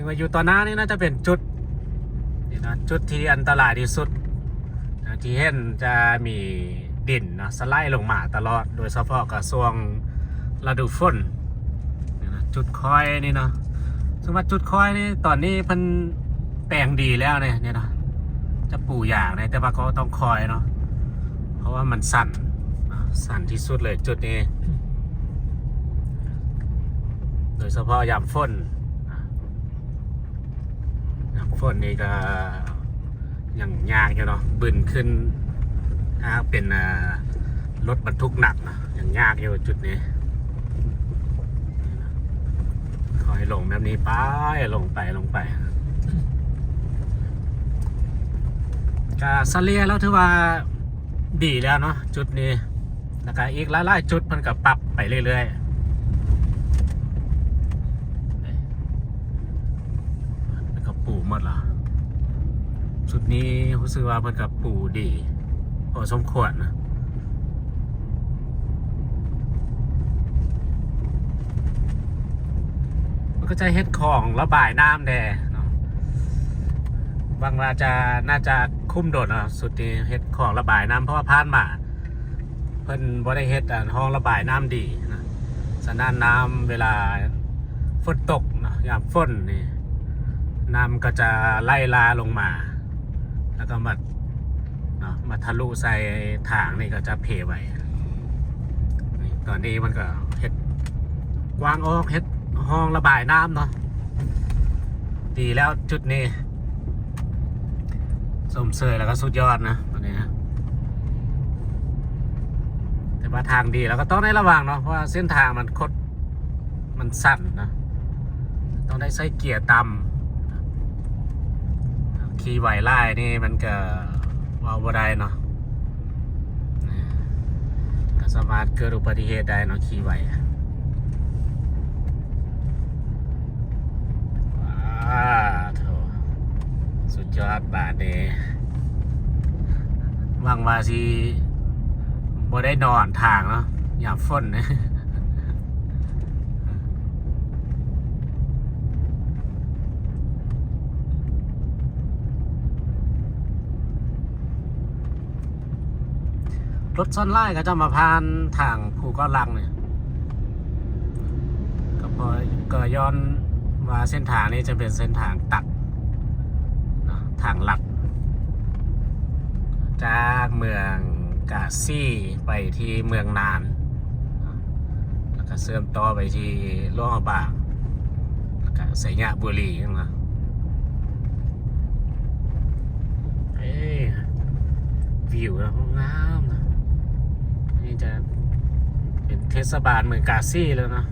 ເຊິ່ງວ່າຢູ່ຕໍ່ໜ້ານີ້ໜ້າຈະເປັນຈຸດນີ້ນະ ຈຸດທີ່ອັນຕະລາຍທີ່ສຸດນະ ທີ່ເຫັນຈະມີດິນນະສະໄລລົງມາຕະຫຼອດ ໂດຍສະເພາະກະຊ່ວງລະດູຝົນນີ້ນະ. ຈຸດຄ້ອຍນີ້ເນາະ ເຊິ່ງວ່າຈຸດຄ້ອຍນີ້ຕອນນີ້ເພິ່ນແປງດີແລ້ວເດ້ ນີ້ນະ ຈະປູຢາງເດ້ ແຕ່ວ່າກໍຕ້ອງຄ່ອຍເນາະ ເພາະວ່າມັນຊັນນະ ຊັນທີ່ສຸດເລີຍຈຸດນີ້ ໂດຍສະເພາະຍາມຝົນ ຍາມຝົນນີ້ກໍຍັງຍາກຢູ່ເນາະ ບຶນຂຶ້ນ ຖ້າເປັນ ອ່າ ລົດບັນທຸກໜັກນະ ຍັງຍາກຢູ່ຈຸດນີ້. ຄ່ອຍລົງແບບນີ້ໄປ ລົງໄປ ລົງໄປ ກະສະເລ່ຍແລ້ວຖືວ່າດີແລ້ວເນາະ ຈຸດນີ້ ແລ້ວກະອີກຫຼາຍໆຈຸດເພິ່ນກະປັບໄປເລື້ອຍໆ ເພິ່ນກະປູໝົດລະ. ຈຸດນີ້ຮູ້ສຶກວ່າເພິ່ນກະປູດີພໍສົມຄວນນະ. ເພິ່ນກໍຈະເຮັດຂອງລະບາຍນ້ຳແດ່ເນາະ ຫວັງວ່າຈະ ໜ້າຈະຄຸ້ມດົນເນາະ ຊຸດທີ່ເຮັດຂອງລະບາຍນ້ຳ ເພາະວ່າຜ່ານມາເພິ່ນບໍ່ໄດ້ເຮັດ ອັນ ຮ່ອງລະບາຍນ້ຳດີນະ. ສະນັ້ນນ້ຳເວລາຝົນຕົກເນາະ ຍາມຝົນນີ້ ນ້ຳກໍຈະໄຫຼຫຼາລົງມາ ແລ້ວກໍມາ ເນາະ ມາທະລຸໃສ່ທາງນີ້ກໍຈະເພໄວ. ນີ້ ຕອນນີ້ມັນກໍເຮັດກວ້າງອອກ ເຮັດຮ່ອງລະບາຍນ້ຳເນາະ ດີແລ້ວຈຸດນີ້ ຊົມເຊີຍແລ້ວກໍສຸດຍອດນະ ຕອນນີ້ນະ. ແຕ່ວ່າທາງດີແລ້ວກໍຕ້ອງໄດ້ລະວັງເນາະ ເພາະວ່າເສັ້ນທາງມັນຄົດ ມັນຊັນນະ ຕ້ອງໄດ້ໃຊ້ເກຍຕ່ຳ. ຂີ່ໄວຫຼາຍນີ້ມັນກະເວົ້າບໍ່ໄດ້ເນາະ ກະສາມາດເກີດອຸບັດຕິເຫດໄດ້ເນາະ ຂີ່ໄວ. ວ້າໂທ້ ສຸດຍອດບາດນີ້ ຫວັງວ່າຊິບໍ່ໄດ້ນອນທາງເນາະ ຍາມຝົນ. ລົດສ່ວນຫຼາຍເຂົາເຈົ້າມາຜ່ານທາງພູເກົ້າຫຼັກນີ້ ກໍເພາະ ກໍຍ້ອນວ່າເສັ້ນທາງນີ້ຈະເປັນເສັ້ນທາງຕັດເນາະ ທາງລັດ ຈາກເມືອງກາສີໄປທີ່ເມືອງນານ ແລ້ວກະເຊື່ອມຕໍ່ໄປທີ່ຫຼວງພະບາງ ແລ້ວກະໄຊຍະບູລີນະ. ເອີ ວິວລະງາມນະ ນີ້ຈະເປັນເທດສະບານເມືອງກາສີແລ້ວເນາະ.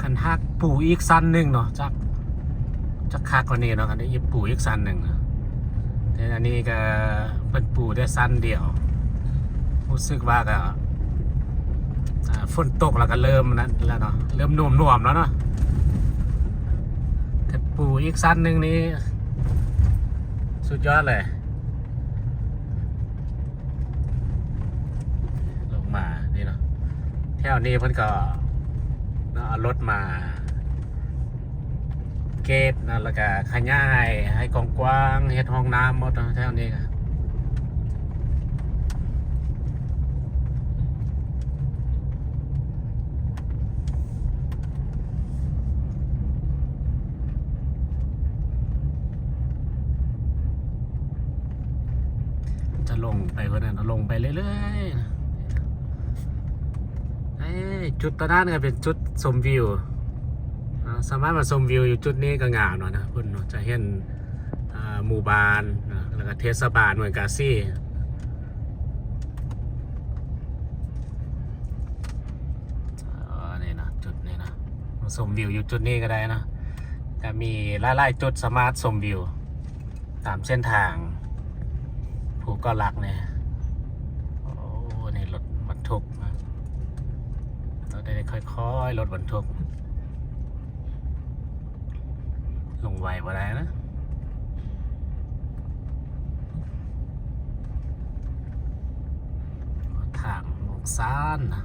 ຄັນຫາກປູອີກຊັ້ນໜຶ່ງເນາະ ຈັກ ຈັກຄັກກວ່ານີ້ເນາະ ຄັນໄດ້ອີກ ປູອີກຊັ້ນໜຶ່ງເນາະ. ແຕ່ອັນນີ້ກໍເພິ່ນປູແຕ່ຊັ້ນດຽວ ຮູ້ສຶກວ່າກໍ ອ່າ ຝົນຕົກແລ້ວກໍເລີ່ມນັ້ນແລ້ວເນາະ ເລີ່ມໜວມໆແລ້ວເນາະ. ຄັນປູອີກຊັ້ນໜຶ່ງນີ້ສຸດຍອດເລີຍ. ລົງມານີ້ເນາະ ແຖວນີ້ເພິ່ນກໍເນາະ ເອົາລົດມາເກດເນາະ ແລ້ວກໍຂະຫຍາຍໃຫ້ກວ້າງໆ ເຮັດຫ້ອງນ້ຳໝົດເນາະ ແຖວນີ້ກໍ ຈະລົງໄປພຸ້ນນະ ລົງໄປເລື້ອຍໆນະ. ເອີ ຈຸດຕະນັ້ນກໍເປັນຈຸດຊົມວິວ ເນາະ ສາມາດມາຊົມວິວຢູ່ຈຸດນີ້ກໍງາມແລ້ວນະ. ພຸ້ນເນາະ ຈະເຫັນ ອ່າ ໝູ່ບ້ານເນາະ ແລ້ວກໍເທດສະບານເມືອງກາສີ. ເອີ ນີ້ນະ ຈຸດນີ້ນະ ມາຊົມວິວຢູ່ຈຸດນີ້ກໍໄດ້ນະ ກໍມີຫຼາຍໆຈຸດສາມາດຊົມວິວຕາມເສັ້ນທາງພູເກົ້າຫຼັກນີ້. ໂອ້ ນີ້ລົດບັນທຸກນະ ຄ່ອຍໆ ລົດບັນທຸກ ລົງໄວບໍ່ໄດ້ນະ ທາງລູກຊານນະ.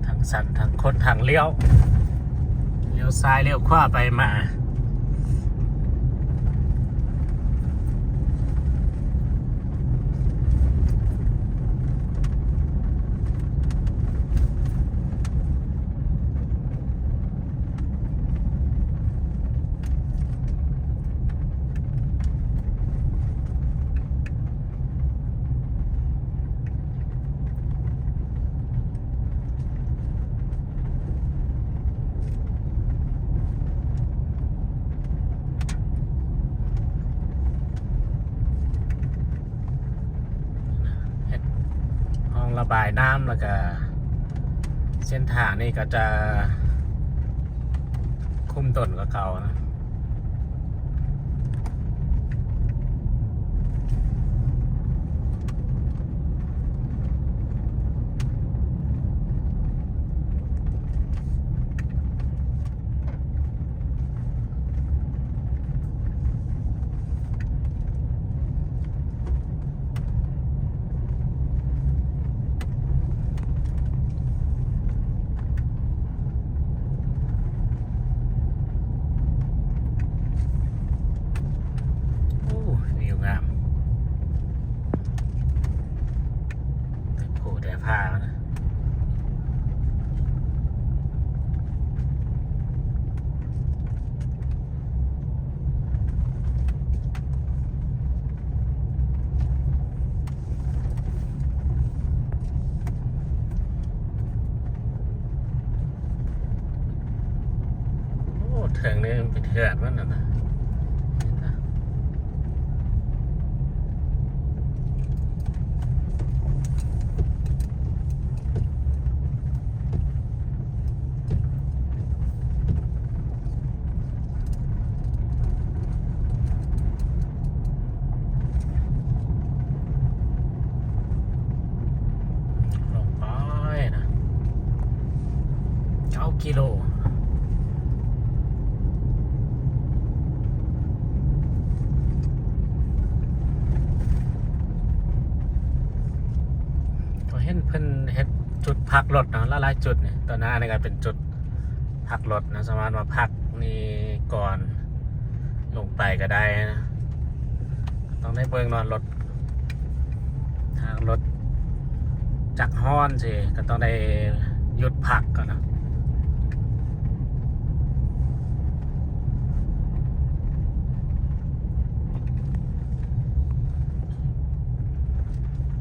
ທາງສັ້ນ ທາງຄົດ ທາງລ້ຽວ ລ້ຽວຊ້າຍ ລ້ຽວຂວາໄປມາ. ເຮັດຮ່ອງລະບາຍນ້ຳ ແລ້ວກະເສັ້ນທາງນີ້ກໍຈະຄຸມດົນກວ່າເກົ່ານະ. ໂອ້ ວິວງາມ ແຕ່ພູແຕ່ຜານະ. ໂອ້ ເທິງນີ້ມັນເປັນເຮືອນມັນຫັ້ນນະ ເຫັນນະ. ລົງໄປນະ ເກົ້າກິໂລ. ກໍເຫັນເພິ່ນເຮັດຈຸດພັກລົດເນາະ ຫຼາຍໆຈຸດນີ້. ຕອນໜ້ານີ້ກໍເປັນຈຸດພັກລົດນະ ສາມາດມາພັກນີ້ກ່ອນລົງໄປກໍໄດ້ນະ. ຕ້ອງໄດ້ເບິ່ງເນາະ ລົດ ທາງລົດຈັກຮ້ອນຊີ້ ກໍຕ້ອງໄດ້ຢຸດພັກກ່ອນເນາະ.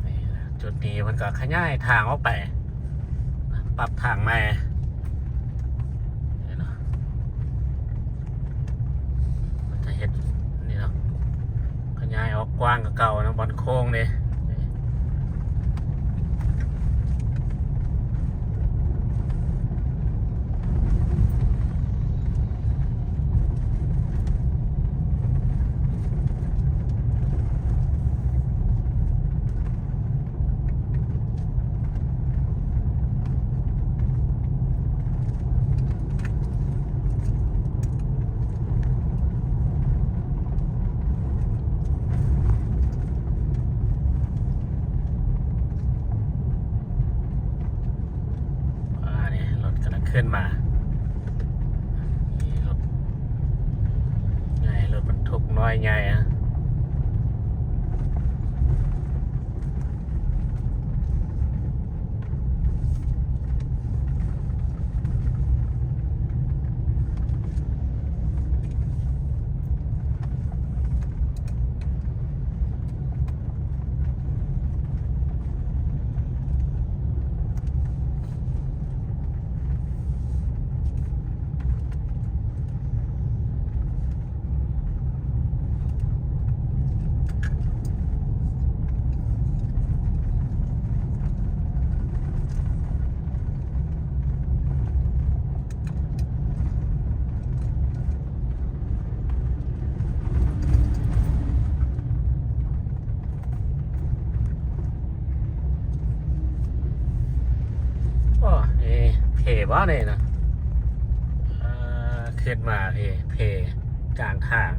ນີ້ນະ ຈຸດນີ້ເພິ່ນກໍຂະຫຍາຍທາງອອກໄປ ປັບທາງໃໝ່ ນີ້ເນາະ. ມັນຈະເຮັດນີ້ເນາະ ຂະຫຍາຍອອກກວ້າງກວ່າເກົ່ານະ ບ່ອນໂຄ້ງເດ້. ອ່າ ນີ້ລົດກຳລັງຂຶ້ນມາ ມີລົດໃຫຍ່ ລົດບັນທຸກນ້ອຍໃຫຍ່ນະ. ບໍ່ນີ້ນະ ເອີ ຂຶ້ນມາເພ ເພກາງທາງ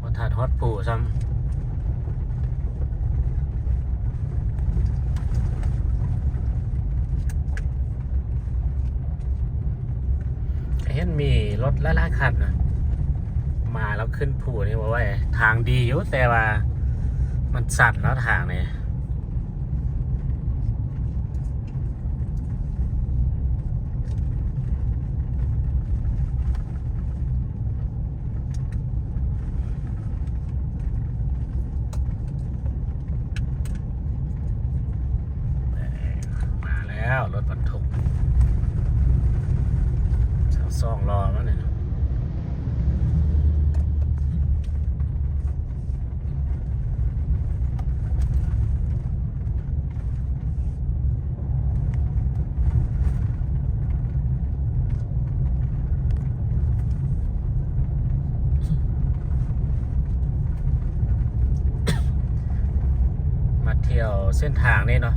ບໍ່ທັນຮອດພູຊ້ຳ. ເຫັນມີລົດຫຼາຍໆຄັນນະ ມາແລ້ວຂຶ້ນພູນີ້ບໍ່ໄຫວ. ທາງດີຢູ່ ແຕ່ວ່າມັນຊັນເນາະ ທາງນີ້. ມາແລ້ວ ລົດບັນທຸກ ຊາວສອງລໍ້ມານີ້. ມາທ່ຽວເສັ້ນທາງນີ້ເນາະ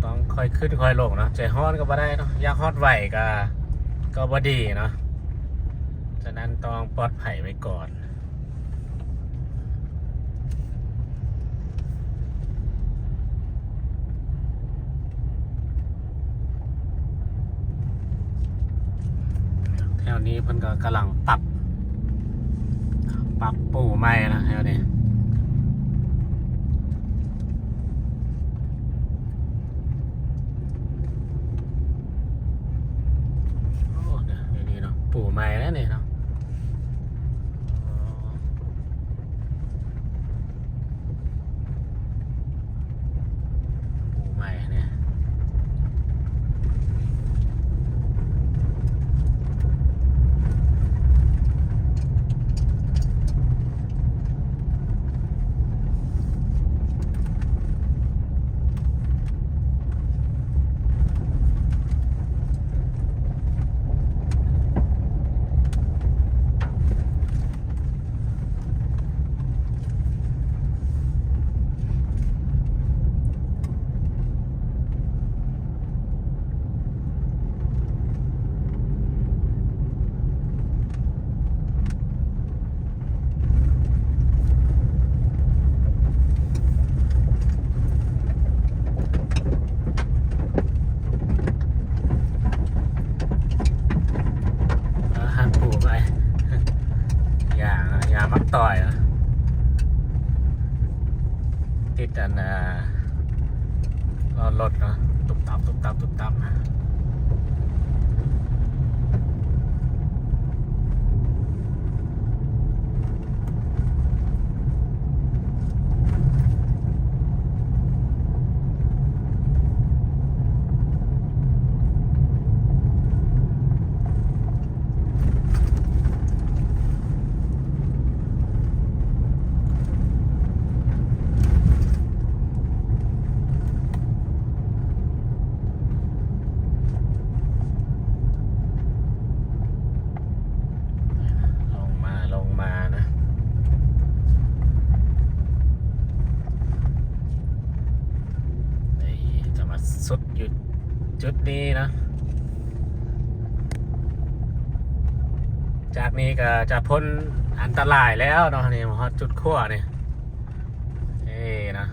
ຕ້ອງຄ່ອຍຂຶ້ນຄ່ອຍລົງເນາະ. ໃຈຮ້ອນກໍບໍ່ໄດ້ເນາະ ຢາກຮອດໄວກໍ ກໍບໍ່ດີເນາະ. ສະນັ້ນຕ້ອງປອດໄພໄວ້ກ່ອນ. ແຖວນີ້ເພິ່ນກໍກຳລັງປັບ ປັບປູໃໝ່ນະແຖວນີ້. ໂອ້ ນີ້ເນາະ ປູໃໝ່ແລ້ວນີ້ເນາະ. ປູໃໝ່ນີ້ ອ່າ ຫັ້ນປູໄປ ຢາ ຢາມັກຕ່ອຍນະ ຕິດອັນ ອ່າ ລໍ້ລົດເນາະ ຕຸບຕັບ ຕຸບຕັບ ຕຸບຕັບ. ລົງມາ ລົງມານະ ນີ້ຈະມາສຸດຢູ່ຈຸດນີ້ນະ ຈາກນີ້ກໍຈະພົ້ນອັນຕະລາຍແລ້ວເນາະ ນີ້ມາຮອດຈຸດຂົວນີ້ ເອີນະ.